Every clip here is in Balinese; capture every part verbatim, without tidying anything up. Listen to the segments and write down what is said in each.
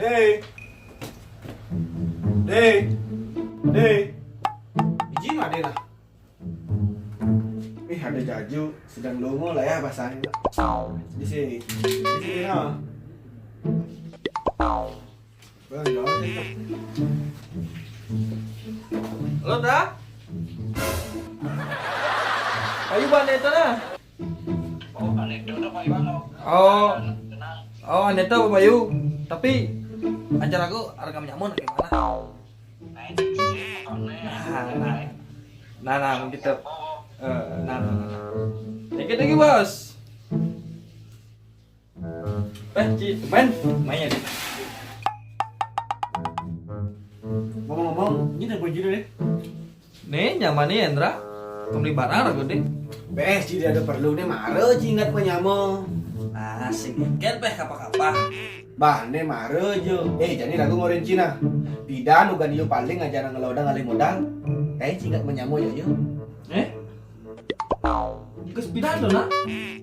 Dé. Dé. Dé. Ijin mah Dé nah. Ih, ada Jaju sedang lungo lah ya bahasanya. Di sini. Di sini nah. Halo, Da. Payu ba ane éta, Da? Oh, ane éta, Payu. Tapi acara aku rekam nyamun gimana? Nah, nah, nah, nah, gitu. Eh, nah, nah, nah, nah. Dikit lagi, Bos. Eh, Ci, main, main ya. Ngomong-ngomong, ini telepon Jiro deh. Nih, nyaman nih, Endra. Kembali barang aku deh. Beh, Ci, ada perlu nih, mare Ci ingat menyamo. Nah, sing ken beh kapa-kapa. Bah, nih mare jo. Eh, jadi ragu ngorin Cina. Pidan ugan iyo paling aja nang ngeloda ngalih modal. Kayak Ci ingat menyamo yo yo. Eh? Ke sepidan lo, nah?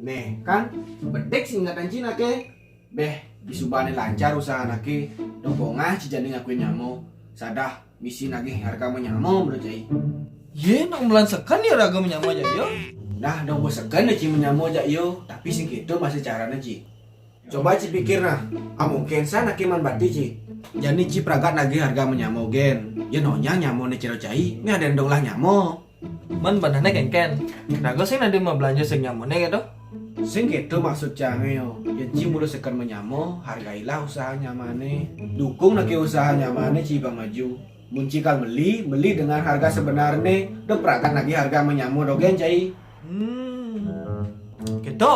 Nih, kan bedik sih ingatan Cina ke. Beh, disubane lancar usaha anake, dong bongah Ci jani ngakuin nyamo. Sadah misi nagih harga menyamo menurut Cai. Ye, nak melan seken ya raga menyamo aja yo. Nah, dong bos seken Ci menyamo aja yo, tapi sing gitu masih caranya Ci. Coba Ci pikir nah, ah mungkin sana kiman bati Ci. Jani Ci pragat nagih harga menyamo gen. Ye nonya nyamo ne ciro Cai, ini ada yang dong lah nyamo. Man bandane kengken. Raga sing nadi mah belanja sing nyamone gitu. Sing gitu maksud Cang yo. Yen Ci mulu seken menyamo, hargailah usaha nyamane. Dukung nake usaha nyamane Ci bang maju. Mun Ci kal meli, meli dengan harga sebenarne. Do prakan lagi harga menyamo dogen Cai. Hmm. Gitu.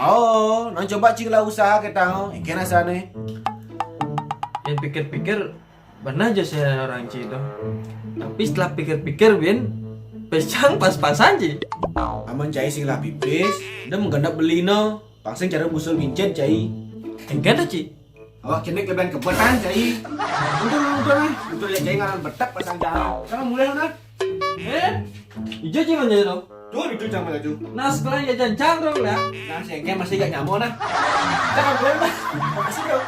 Oh, nang coba Ci lah usaha kita. Engke rasane. Yang pikir-pikir Benar aja sih orang Ci itu. Tapi setelah pikir-pikir, Bin, pesang pas-pasan Ci. Aman Cai sing lah pipis, dem genep beli no. Pangsing cara busul mincet Cai. Enggak ada Ci. Awak kene keben kebetan Cai. Untung untung eh. Untung ya Cai ngaran betak pasang jalan. Sekarang mulai nah. Eh, ijo Ci mana itu? Tuh itu sama laju. Nah setelah ya jancang dong lah. Nah sengke masih gak nyamuk nah. Kita kan mulai nah. Makasih dong.